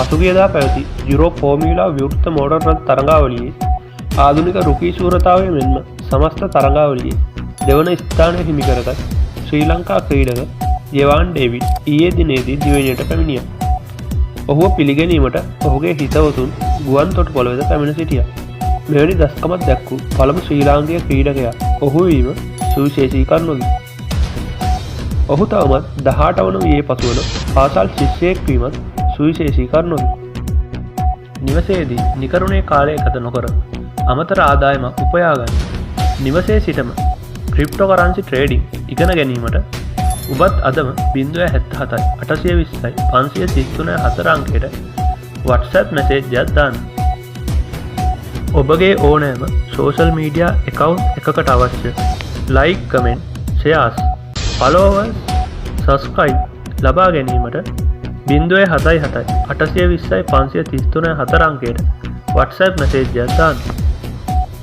පසුගියදා පැවති Europe formula විවෘත motor රථ තරඟාවලියේ ආධුනික රුකී ශූරතාවය මෙන්ම සමස්ත තරඟාවලියේ දෙවන ස්ථානය හිමි කරගත් ශ්‍රී ලංකා ක්‍රීඩක ජෙවාන් ඩේවිඩ් ඊයේ දිනේදී දිවයිනට පැමිණියා. ඔහුව පිළිගැනීමට ඔහුගේ හිතවතුන් ගුවන් තොටුපොළ වෙත පැමිණ සිටියා. මෙවැනි දස්කමක් දැක් වූ පළමු ශ්‍රී ලාංකීය ක්‍රීඩකයා ඔහු වීම සුවිශේෂී කරුණකි. ඔහු තවමත් 18 වන වියේ පසුවන පාසල් ශිෂ්‍යයෙක් වීමත් සුවිශේෂී කරුණකි. නිවසේදී නිකරුණේ කාලය ගත නොකර අමතර ආදායමක් උපයා ගන්න, නිවසේ සිටම ක්‍රිප්ටෝ කරන්සි ට්‍රේඩිං ඉගෙන ගැනීමට ඔබත් අදම 077 820 533 4 අංකයට WhatsApp message එකක් දාන්න. ඔබගේ ඕනෑම සෝෂල් මීඩියා එකවුන්ට් එකකට අවශ්‍ය like, comment, shares, followers, subscribe ලබා ගැනීමට 077 820 533 4 අංකයට WhatsApp message එකක් දාන්න.